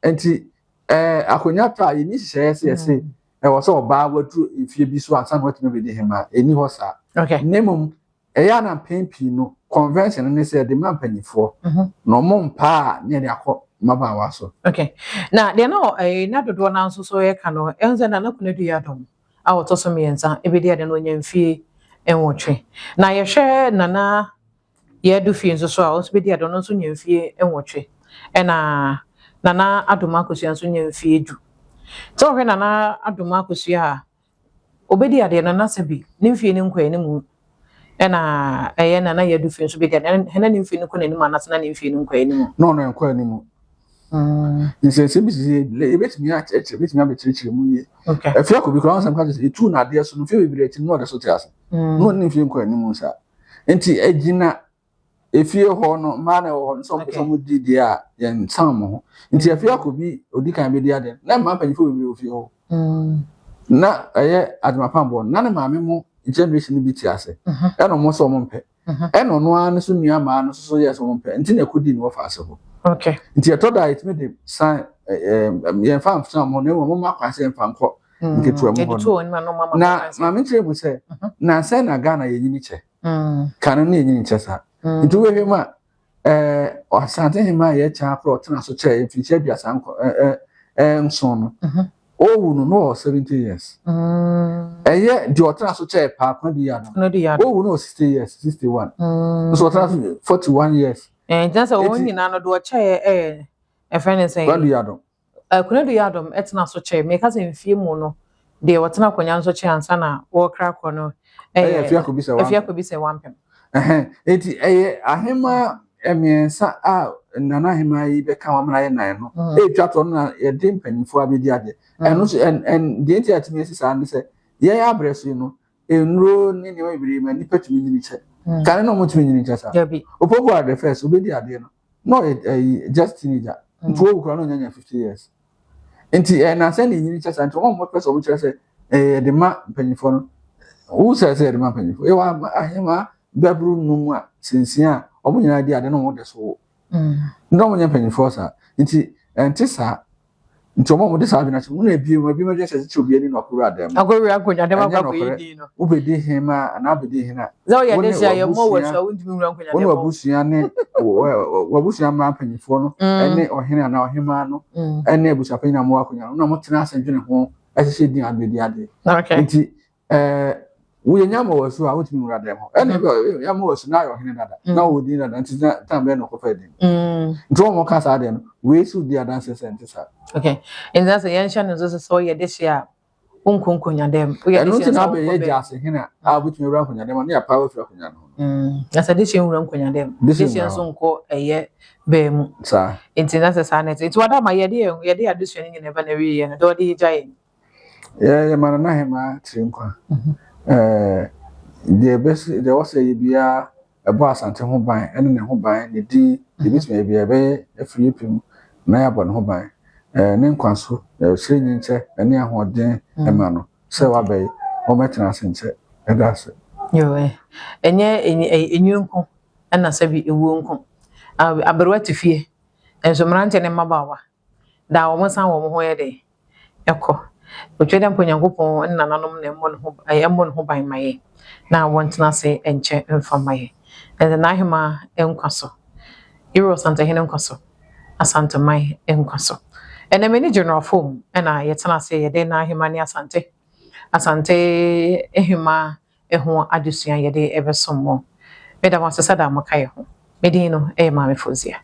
nti ɛɛ akonnwa tɔ a yɛni nhyehyɛeɛ sɛ yɛsɛ ɛwɔ sɛ ɔbaa waduru mfie bi so ansa na watumi abɛdi hema ɛni hɔ saa. Na mmom ɛyɛ ana mpɛn pii no convention ne sɛ yɛde ma mpanyinfoɔ na ɔmo mpa a ne yɛde akɔ mmabaawa so. Okay. Na deɛ na ɛyɛ na dodoɔ na nso so yɛka no ɛho sɛ Nana Konadu Yiadom a wɔtɔ so mmiɛnsa ebedi ade no onya mfie 8. Na yɛhwɛ Nana Yɛdu fie nso so a ɔno nso bɛdi ade ɔno nso nya mfie 8. Ɛna Nana Adom Akosua nso nya mfie 10. Sɛ ɔhwɛ Nana Adom Akosua a obɛdi adeɛ no na sɛbi ne mfie no nkɔ anim ɛna ɛyɛ Nana Yɛdu fie nso bɛdi adeɛ ɛna ne mfie no kɔ n'anim anaasɛ na ne mfie no nkɔ anim. Na ɔno nkɔ anim. Nsɛnsɛm bi sisi ebetumi akyerɛkyerɛ ebetumi abɛkyerɛkyerɛ mu yie. Efi akɔ bi koraa ɔnsɛm ka kyerɛ sɛ etu n'adeɛ so no mfie bebree akyi no na ɔde so te ase. Na ɔne ne mfie nkɔ anim saa. Nti egyina efie hɔ no mmaa na ɛwɔ hɔ no sɛ ɔmo pɛ sɛ ɔmo di deɛ a yɛn nsan ɔmo ho. Nti efi akɔ bi odi kan bɛdi adeɛ na mmaa mpanyinfoɔ bebree wɔ fie hɔ. Na ɛyɛ adwumapambɔ na ne maame mo generation bi te ase. Ɛna ɔmo sɛ ɔmo mpɛ. Ɛna ɔno ara nso nua mmaa no nso so yɛ sɛ ɔmo mpɛ nti na ɛkɔdi ne wɔfa ase hɔ. Nti ɛtɔ da a yɛtumi de san ɛɛ yɛmfa nsan ɔmo na mmom ɔmo akwan sɛ yɛmfa nkɔ nketewa mu hɔ no. Na maame kyerɛ mu sɛ na sɛ na Ghana yɛnyini kyɛ. Kane no yɛnyini kyɛ saa. Nti wobɛhwɛ mu a ɛɛ Asantehene a yɛkyɛ akorɔ ɔtena so kyɛ mfirihyia 37 no. Owu no no wɔ 70 years. Ɛyɛ deɛ ɔtena so kyɛ paa Konadu Yiadom. Owu no wɔ 60 years, 61. Nso ɔtena so 41 years. Nkyɛn sɛ wɔn nyinaa no deɛ ɔkyɛɛ ɛyɛ ɛfɛn ne sɛn. Konadu Yiadom. Konadu Yiadom ɛtena so kyɛ meka sɛ mfie mu no deɛ ɔtena akonnwa nso kyɛ ansa na wɔrekra kɔ no ɛyɛ Afia Kobisa Wampem. Eti ɛyɛ ahema mmiɛnsa a nana ahema yi bɛka wɔn amena yɛ nan no. Etwa to no na yɛde mpanyinfoɔ abɛdi adeɛ. Ɛno nso ɛn ɛn deɛ nti a yɛtumi esi saa ne sɛ yɛn abrɛ so yi no nnuro ne nneɛma bebree ma nipa tumi nyini kyɛ. Kane na wɔn tumi nyini kyɛ saa. Opoku Ware the first obedi adeɛ no na ɔyɛ ɛyi just teenager. Nti owu koraa na ɔnya nya 50 years. Nti ɛnansɛn na enyini kyɛ saa nti wɔn a wɔpɛ sɛ wɔn kyerɛ sɛ ɛyɛ yɛde ma mpanyinfoɔ no wo sɛ sɛ yɛde ma mpanyinfoɔ yɛwɔ ahema bɛboro num a sinsia a wɔn nyinaa di ade na wɔn de so wɔ. Na wɔn nyɛ mpanyinfoɔ saa nti ɛnte saa nti wɔn a wɔde saa adwene akyɛ mu na ebi mu ebi mu adwene sɛ ɛsɛ obi ani na ɔkɔwura dan mu. Akɔwura akonnwa dɛm akɔ akɔyi din no. Wobɛdi hema anaa wobɛdi hena. Sɛ ɔyɛ de hyɛ yɛ mmɔ wɔ so a wontumi nwura nkonnwa dɛm. Wo ne w'abusua ne w'abusua mmaa mpanyinfoɔ no ɛne ɔhene anaa ɔhemaa no ɛne abusuapanyin a wɔwɔ akonnwa no na wɔtena ase dwene ho ɛhyehyɛ din abɛdi adeɛ. Nti ɛɛ woyɛ nya ma wɔ so a wotumi nwura dɛm hɔ ɛna ebi yɛ ma wɔ so na ayɛ ɔhene dada na ɔwɔ din dada nti na tan bɛyɛ na ɔkɔfɛ din. Nti wɔn ka saa deɛ no wei so di adanse sɛ nte saa. Okay. Nti sɛ yɛnhyɛ no nso sɛ ɔyɛ de hyɛ a wonkɔ nkonnwa dɛm. Woyɛ de hyɛ nso nkɔ bɛm. Ɛno nti na abɛyɛ gyaase hene a wobɛtumi awura nkonnwa dɛm a ne yɛapa wafiri akonnwa no ho. Na sɛ de hyɛ nwura nkonnwa dɛm. De hyɛ nso nkɔ ɛyɛ bɛn mu. Saa. Nti na sɛ saa na ɛte. Nti wada ma yɛde yɛde adesua no nyinaa ba na wie yɛ no deɛ ɔde gya yɛn. Yɛ ma no n'ahema tiri nkwa. Deɛ ɛbɛsi deɛ wɔsɛ yɛ biara ɛbɔ Asante ho ban ɛne ne ho ban ne din deɛ ebɛtumi ayɛ biara ɛbɛyɛ afiri yɛ pɛ mu na yɛabɔ ne ho ban. Ne nkwa so ɛhyɛ nyinkyɛ ɛne ahoɔden ɛma no sɛ wabɛyɛ wɔmɛtena ase nkyɛ ɛda ase. Yo ɛnyɛ enyi nko ɛna sɛbi ewuo nko. Aberewa te fie, nso mmeranteɛ ne mmabaawa da a wɔsan wɔn ho yɛ dɛn? Ɛkɔ. Otwa dɛ mpo Nyankopɔn ne nananom na ɛmmɔ ne ho ɛmmɔ ne ho ban ma yɛn na wɔntena ase nkyɛ mfa mma yɛn. Ɛnna n'ahema nkwa so. Yɛwura Ɔsantehene nkwa so. Asanteman nkwa so. Ɛnna me ne General Foam ɛna yɛtena ase yɛde n'ahema ne Asante Asante hema ho adesua yɛde ɛbɛsom mo. Meda mo ase sɛ da mo ka yɛ ho. Me din no ɛyɛ Maame Fozia.